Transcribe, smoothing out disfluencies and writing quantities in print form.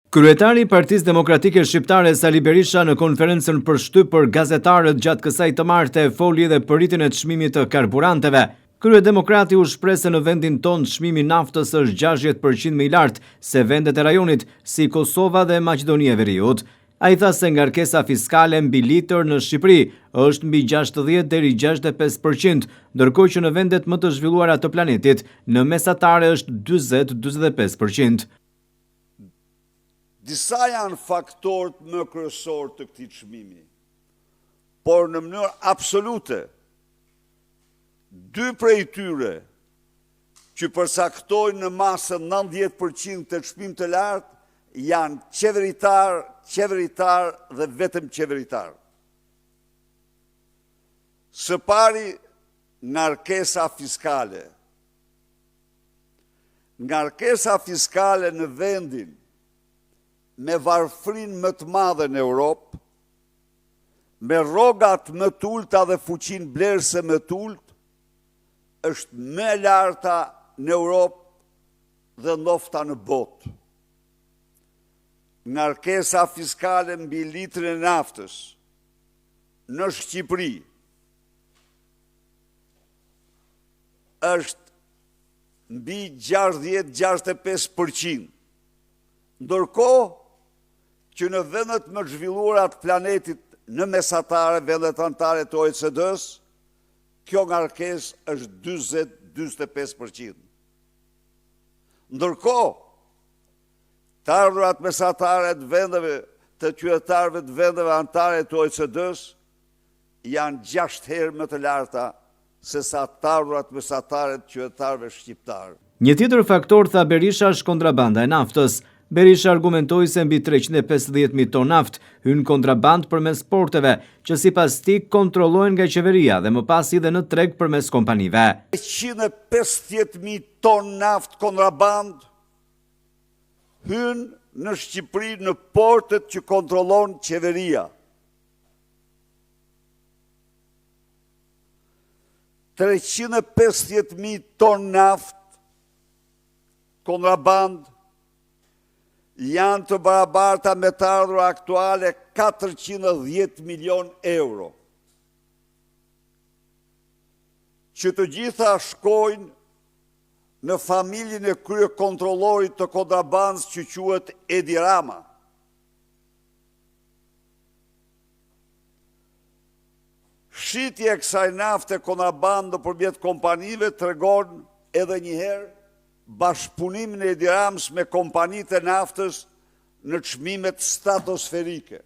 Kryetari i Partisë Demokratike Shqiptare Sali Berisha në konferencën për shtyp për gazetarët gjatë kësaj të marte foli edhe për rritjen e çmimit të karburanteve. Kryedemokrati u shpreh se në vendin tonë çmimi i naftës është 60 për qind më i lartë se vendet e rajonit, si Kosova dhe Maqedonia e Veriut. Ai tha se ngarkesa fiskale mbi litër në Shqipëri është mbi 60 deri 65 për qind, ndërkohë që në vendet më të zhvilluara të planetit, në mesatare është 40-45 për qind. Disa janë faktorët më kryesorë të këtij çmimi, por në mënyrë absolute, dy prej tyre që përcaktojnë në masën 90% të çmim të lartë janë qeveritar, qeveritar dhe vetëm qeveritar. Së pari, ngarkesa fiskale. Ngarkesa fiskale në vendin me varfërinë më të madhe në Europë, me rrogat më të ulëta dhe fuqinë blerëse më të ulët, është më e larta në Europë dhe ndofta në botë. Ngarkesa fiskale mbi litrin e naftës në Shqipëri është mbi 60-65%. Ndërkohë që në vendet më të zhvilluara të planetit në mesatare, vendet anëtare të OECD-s, kjo ngarkesë është 40-45%. Ndërkohë, të ardhurat mesatare të vendeve të qytetarëve të vendeve anëtare të OECD-s janë 6 herë më të larta se sa të ardhurat mesatare të qytetarëve shqiptarë. Një tjetër faktor, tha Berisha, është kontrabanda e naftës. Berisha argumentoi se mbi 350.000 ton naftë hyn kontrabandë përmes porteve, që sipas tij kontrollohen nga qeveria dhe më pas edhe në treg përmes kompanive. 350.000 ton naftë kontrabandë hyn në Shqipëri në portet që kontrollon qeveria. 350.000 ton naftë kontrabandë janë të barabarta me të ardhura aktuale 410 milion euro. Që të gjitha shkojnë në familjen e kryekontrollorit të kontrabandës që quhet Edi Rama. Shitja e kësaj nafte kontrabandë nëpërmjet kompanive tregon edhe një herë bashkëpunimin e Edi Ramës me kompanitë e naftës në çmimet stratosferike.